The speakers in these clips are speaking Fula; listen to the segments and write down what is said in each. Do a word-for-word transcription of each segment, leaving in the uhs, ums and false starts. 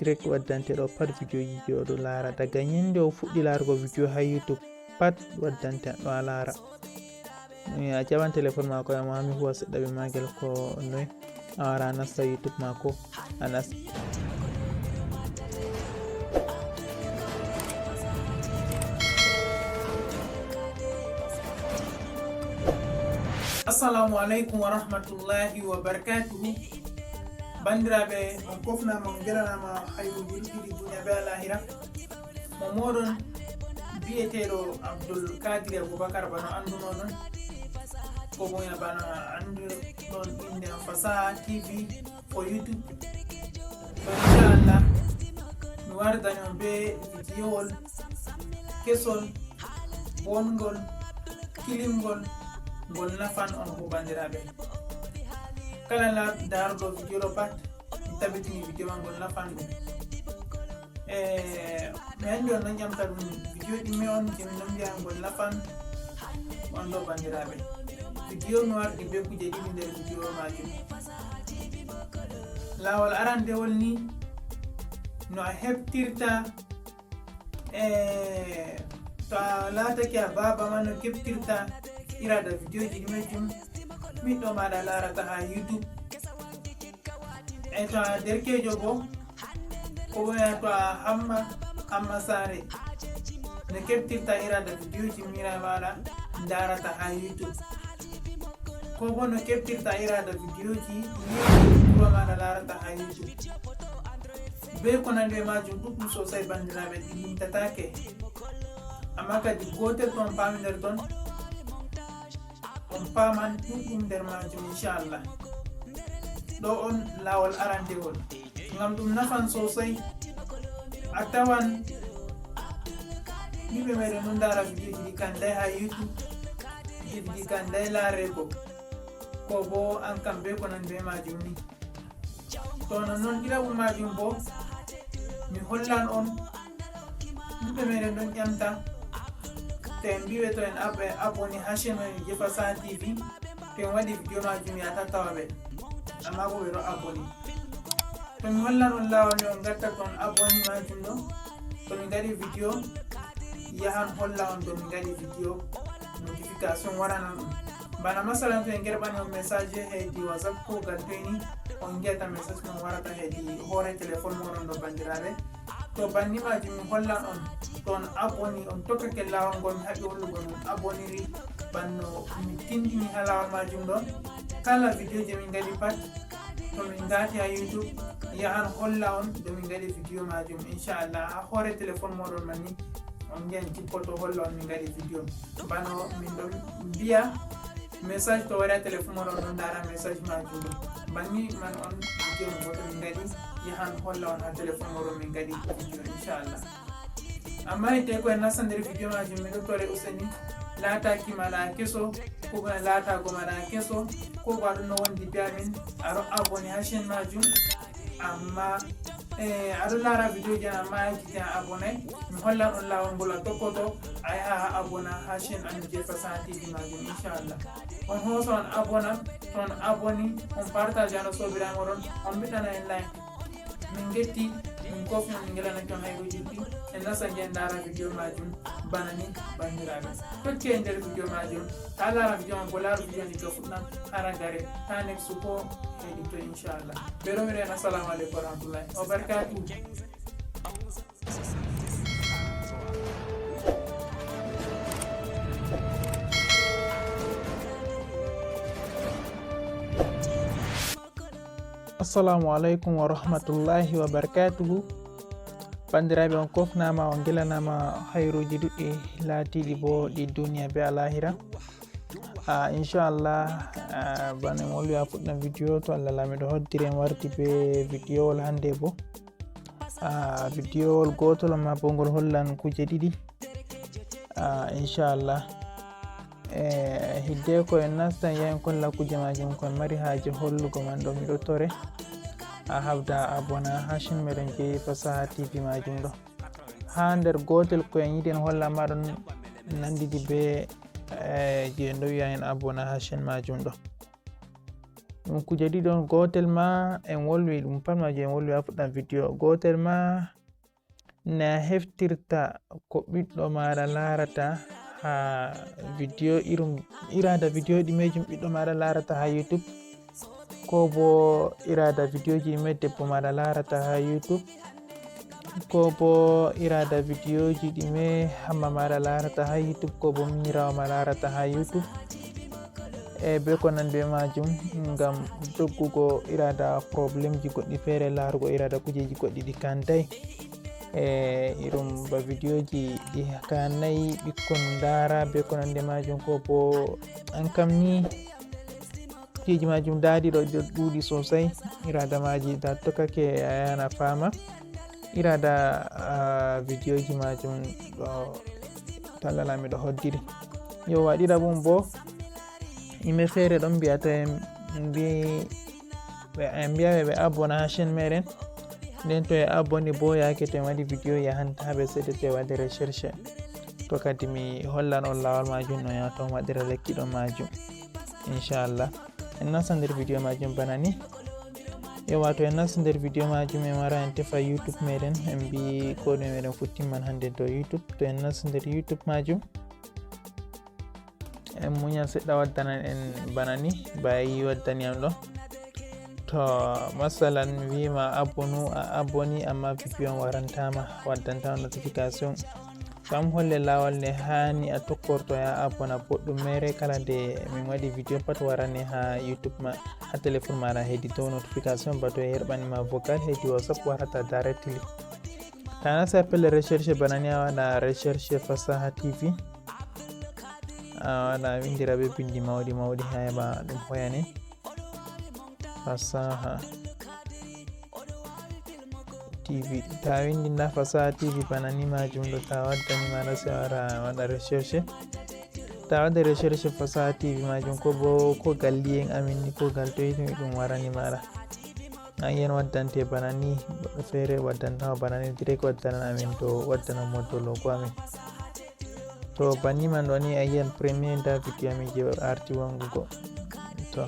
direct waddante ɗo pat videoji ɗi oɗo laara. Daga ñande o fuɗɗi laarugo video ha YouTube pat waddante ɗo a laara. Eh, a jaɓan téléphone maako, amma mi huwa seɗɗa be maagel ko noy. A wara a nasta YouTube maako, a nasta. Assalamu alaikum wa rahmatullahi wa barakatuhu. Bandiraɓe, on kofnama, on gelanama hayruji ɗuɗɗi duniya be alahira. Mo moɗon biyeteɗo Abdul Kadiri Abubakar, bano andunoɗon, ko boya bano anduɗon inde am Fasaha T V for YouTube. To inchallah, mi wardani on be vidiyowol kesol, bongol, kilingol, ngol nafan on bo bandiraɓe. Kala la daruɗo video ɗo pat, mi tabitini video man ngol nafan ɗum. Eh, mi andi on ɗon ƴamta ɗum video ɗimme on, je min ɗon mbiya ngol nafan on ɗo bandiraɓe. Video mi wardi be kuje ɗiɗi nder video majum. Lawol arandewol ni no a heɓtirta, eh, to a latake a baba ma no keɓtirta irada videoji ɗi majum, miɗɗo maɗa larata ha YouTube. E to a derkejo bo, ko boya to a hamma, hamma sare, no keɓtirta irada videoji mira maɗa darata ha YouTube. Ko bo no keɓtirta irada videoji mira maɗa larata ha YouTube. Be ko nandi e majum ɗuɗɗum sosai bandiraɓe, ɗi limtatake. Amma kadi gotel to on pami nder ton, on paman ɗuɗɗum nder majum inchallah. Ɗo on lawol arandewol. Ngam ɗum nafan sosai. A tawan yimɓe meɗen ɗon ndara videoji ɗi kan dai ha YouTube. Videoji ɗi kan dai larego. Ko bo an kam be ko nandi be majum ni. To nonnon ɗiɗaɓu majum bo, mi hollan on. Yimɓe meɗen ɗon ƴamta, to en mbiɓe to en ab-, en aboni ha chaîne men je Fasaha T V, to en waɗi video majum yata tawa ɓe. Amma bo ɓe ɗo aboni. To mi hollan on lawol ni on gatta to on aboni majum ɗo. To mi gaɗi video, yahan holla on to mi gaɗi video, notification waranan on. Bana masalan to en gerɓani on message hedi WhatsApp ko gal toyni, on ngi'ata message man warata hedi hoore téléphone mon on ɗo bandiraɓe. To banni majum mi hollan on, to on aboni, on tokkake lawol ngol mi haɓi hollugo on aboniri, banno mi tindini ha lawol majum ɗon. Kala video je min gaɗi pat, to min ngati ha YouTube, yahan holla on ɗo min gaɗi video majum, inchallah. Ha hoore téléphone moɗon man ni, on ngi'an jippoto holla on min gaɗi video. Bano min ɗon mbiya, message to wari ha téléphone moɗon, ɗon ndara message majum ɗo. Banni man on video mo goto min gaɗi, yahan holla on ha téléphone moɗon min gaɗi video, inchallah. Amma hidde ko en nasta nder video majum, miɗo tore useni, laataki maɗa keso, ko gona laatago maɗa keso, ko ba ɗum no wondi be amin, aɗo abonné ha chaîne majum, amma, eh, aɗo lara video ji an, amma a yejjiti a abonné, mi hollan on lawol ngol a tokkoto, a yaha a abona ha chaîne amin je Fasaha T V majum, inchallah. On hosa on abona, to on aboni, on partage hano sobiraɓe moɗon, on mbiɗɗana en like. Min getti, min kofna, min ngelanaki on hayruji ɗi. En nasta ngen ndara video majum bana ni bandiraɓe. Tokki e nder video majum. Ta lara video man bo laru video ni ka fuɗɗam hara gare. Ta next ko hedi to inchallah. Ɓe ɗo mi rena assalamu alaikum wa rahmatullahi wa barakatuh. Assalamu alaikum wa rahmatullahi wa barakatuhu. Bandiraɓe, on kofnama, on gelanama hayruji ɗuɗɗi laatiɗi bo ɗi duniya be alahira. Ah, inchallah, ah, bana mi wolwi ha fuɗɗam video, to Allah lamiɗo hoddiri en wardi be videowol hande bo. Ah, videowol gotol amma bo ngol hollan kuje ɗiɗi. Ah, inchallah. Eh, hidde ko en nastan yahen kolla kuje majum ko en mari haje hollugo man ɗo miɗo tore. A habda abona ha chaîne meɗen je Fasaha T V majum ɗo. Ha nder gotel ko en yiɗi en holla ma ɗon nandidi be, eh, je ɗo wi'a en abona ha chaîne majum ɗo. Ɗum kuje ɗiɗi on, gootel ma en wolwi ɗum pat majum, en wolwi a fuɗɗan video. Gootel ma na heftirta ko ɓiɗɗo maɗa larata ha video, irum irada video ɗi mejum ɓiɗɗo maɗa larata ha YouTube, ko bo irada videoji ɗi me debbo maɗa larata ha YouTube, ko bo irada videoji ɗi me hamma maɗa larata ha YouTube, ko bo mirawo ma larata ha YouTube, e be ko nandi be majum, ngam doggugo irada problemji goɗɗi fere, larugo irada kujeji goɗɗi ɗi kantai. E irum ba videoji ɗi kanai ɓikkon ndara be ko nandi majum, ko bo an kam ni kujeji majum daɗi ɗo ɗuɗi sosai, irada maji da tokkake a yana fama irada, ah, videoji majum ɗo tallala miɗo hoddiri. Yo waɗira ɗum bo, yimɓe feere ɗon mbiya to en mbi-, ɓe, en mbiya ɓe, ɓe abona ha chaîne meɗen. Nden to e aboni bo, yake to en waɗi video, yahan ha ɓe seede to e waɗi recherche. To kadi mi hollan on lawol majum no ya to on waɗira lekki ɗon majum. Inchallah. En nasta nder video majum bana ni. Yo, wato en nasta nder video majum, en wara en tefa YouTube meɗen, en mbi ko ɗume meɗen fu timman hande dow YouTube. To en nasta nder YouTube majum, en muñan seɗɗa waddanan en bana ni, bayi waddani am ɗo. To masalan mi wima abonu, a aboni amma video on warantama, waddantama notification. Kam holle lawol ne hani a tokkorto ya abona boɗɗum mere, kala nde min waɗi video pat warane ha YouTube ma, ha téléphone maɗa hedi dow notification, ba to yerɓani ma vocal hedi WhatsApp warata directly. Ta nasta pelle recherche bana ni, a waɗa recherche Fasaha T V. A waɗa windira be bindi mawɗi mawɗi ha heɓa ɗum hoyane. Fasaha T V. Ta windi nda Fasaha T V bana ni majum ɗo, ta waddani maɗa se wara waɗa recherche. Ta waɗa recherche Fasaha T V majum, ko bo ko gal liyen amin ni, ko gal to yitumi ɗum warani maɗa. An yen waddante bana ni, goɗɗo feere waddantama bana ni, direct waddanan amin to waddanan mo dow logo amin. To banni man ɗo ni a yiyan premier nda video amin je arti wangugo. To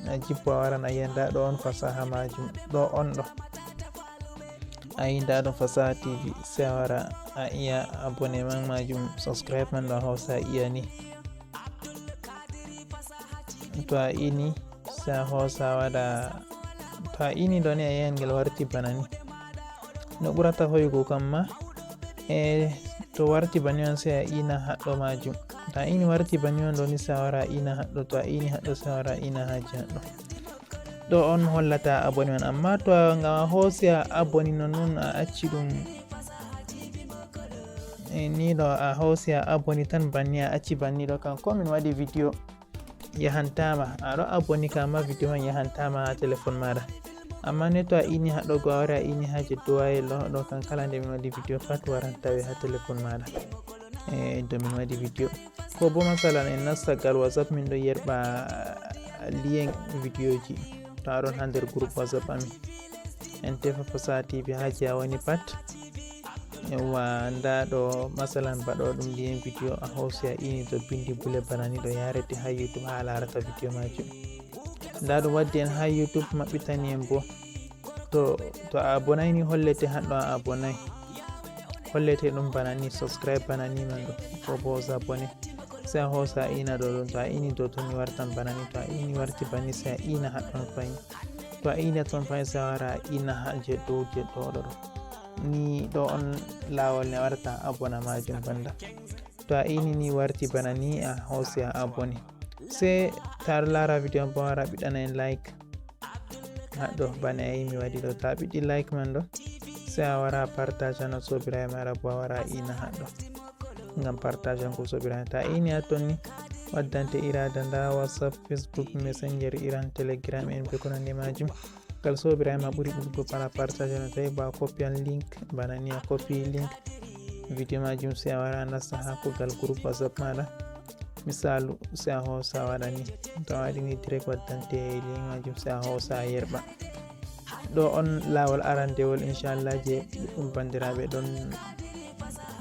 a jippo a waran a yiyan nda ɗo on Fasaha majum, ɗo on ɗo. A yi nda ɗo Fasaha T V, se a wara a iya abonnement majum, subscribe man ɗo a hosa a iya ni. To a ini se a hosa a waɗa, to a ini ɗo ni a yiyan ngel warti bana ni. No ɓurata hoyugo kam ma, e to warti bani on se a ina haɗɗo majum. To a ini warti bani on ɗo ni se a wara a ina haɗɗo, to a ini haɗɗo se a wara a ina haji haɗɗo. Ɗo on hollata aboni on, amma to a, ngam a hosi a aboni non non a acci ɗum. E ni ɗo a hosi a aboni tan banni a acci banni ɗo kam ko min waɗi video. Yahantama, aɗo aboni ka amma video man yahantama ha téléphone maɗa. Amma ne to a ini haɗɗo go a wari a ini ha je duwayel ɗo, ɗo kan kala nde min waɗi video pat waran tawe ha téléphone maɗa. E do min waɗi video. Ko bo masalan en nasta gal WhatsApp min ɗo yerɓa lien videoji. To aɗon ha nder groupe WhatsApp amin. En tefa Fasaha T V ha je a woni pat. Yawwa, nda ɗo masalan ba ɗo ɗum lien video a hosi a ini to bindi bule bana ni ɗo yarete ha YouTube ha larata video majum. Nda ɗum waddi en ha YouTube maɓɓitani en bo. To, to a abonai ni hollete haɗɗo a abonai. Hollete ɗum bana ni subscribe bana ni man ɗo. Ko bo abonné. Se a hosa a ina ɗo ɗum. To a ini ɗo to ni wartan bana ni. To a ini warti bana ni se a ina haɗɗon fayin. To a ina ton fayin se a wara a ina ha je dow je ɗo ɗo ɗo. Ni ɗo on lawol ne warta abona majum banda. To a ini ni warti bana ni a hosi a aboni. Se ta ɗo lara video on bo wara ɓiɗɗana en like. Haɗɗo bana a yi mi waɗi ɗo, ta ɓiɗɗi like man ɗo. Se a wara partage ano sobiraɓe maɗa bo a wara a ina haɗɗo. Ngam partage an ko sobiraɓe. Ta ini ha ton ni waddante irada nda WhatsApp, Facebook, Messenger, iran Telegram en be ko nandi majum. Kal sobiraɓe ma ɓuri ɗuɗugo bana partage no tawi ba a copy an link bana ni a copy link video majum se a wara a nasta ha kugal groupe WhatsApp maɗa. Misalu se a hosa a waɗa ni, to a waɗi ni direct waddante lien majum se a hosa a yerɓa. Ɗo on lawol arandewol inchallah je ɗuɗɗum bandiraɓe ɗon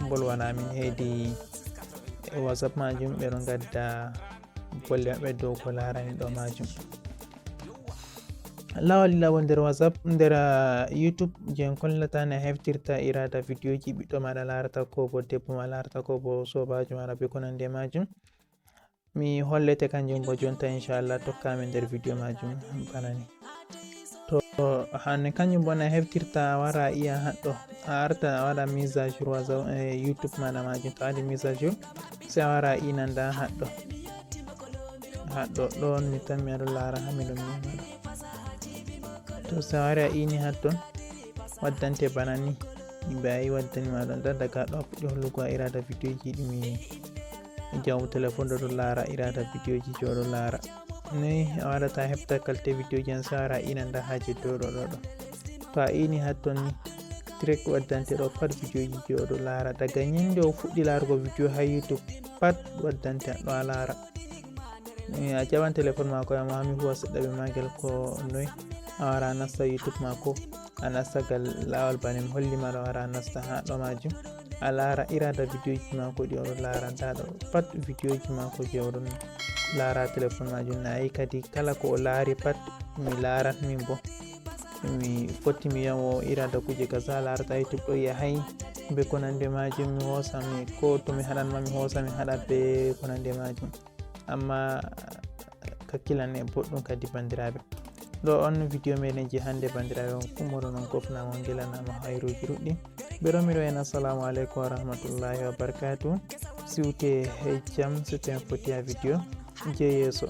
bolwana min hedi WhatsApp majum, ɓe ɗon gadda bolle maɓɓe dow ko larani ɗo majum. Laawol ɗiɗaɓol nder WhatsApp, nder ah, YouTube, je en kollata no a heftirta iraada vidéo ji ɓiɗɗo maɗa laarata, ko bo debbo ma laarata, ko bo soobaajo maɗa, be ko nandi e majum. Mi hollete kanjum bo jonta, inchallah, tokkami nder vidéo majum bana ni. To hande kanjum bo no a heftirta, a wara a yi'a haɗɗo, a arta a waɗa mise à jour WhatsApp, eh, YouTube maɗa majum. To a waɗi mise à jour, sai a wara a iina nda haɗɗo. Haɗɗo ɗon mi tammi aɗo laara ha miɗo mema ɗo. To sai a wari a iini hatton, waddante bana ni. Yimɓe ayi waddani ma ɗon, da daga ɗo a fuɗɗi hollugo a iraada vidéo ji ɗi mi jaw téléphone ɗo ɗo laara iraada vidéo ji je o ɗo laara. Noy a waɗata a hefta qualité vidéo ji an, sai a wara a iina nda ha je dow ɗo ɗo ɗo. To a iini hatton ni, direct waddante ɗo pat vidéo ji je o ɗo laara. Daga nyande o fuɗɗi laarugo vidéo ha YouTube, pat waddante ɗo a laara. Eh, a jaɓan téléphone mako, amma mi huwa seɗɗa be magel. Ko noy a wara a nasta YouTube mako, a nasta gal laawol bana mi holli ma ɗo, a wara a nasta ha ɗo majum. A laara iraada vidéo ji mako ɗi o ɗo laara, nda ɗo pat vidéo ji mako je o ɗon laara téléphone majum. Na yi kadi kala ko o laari pat mi laarat min bo. Mi fotti mi wi'a mo iraada kuje kaza laarata YouTube ɗo yahay be ko nandi e majum, mi hosa mi ko to mi haɗan ma mi hosa mi haɗa be ko nandi e majum. Amma kakkilane boɗɗum kadi bandiraɓe. Ɗo on vidéo meɗen je hande bandiraɓe, on fu moɗon on gofnama on gelanama hayruji ɗuɗɗi. Ɓe romiɗo en assalamu aleykum wa rahmatullahi wa barakatuh. Siwte e jam so tawi foti ha vidéo je yeeso.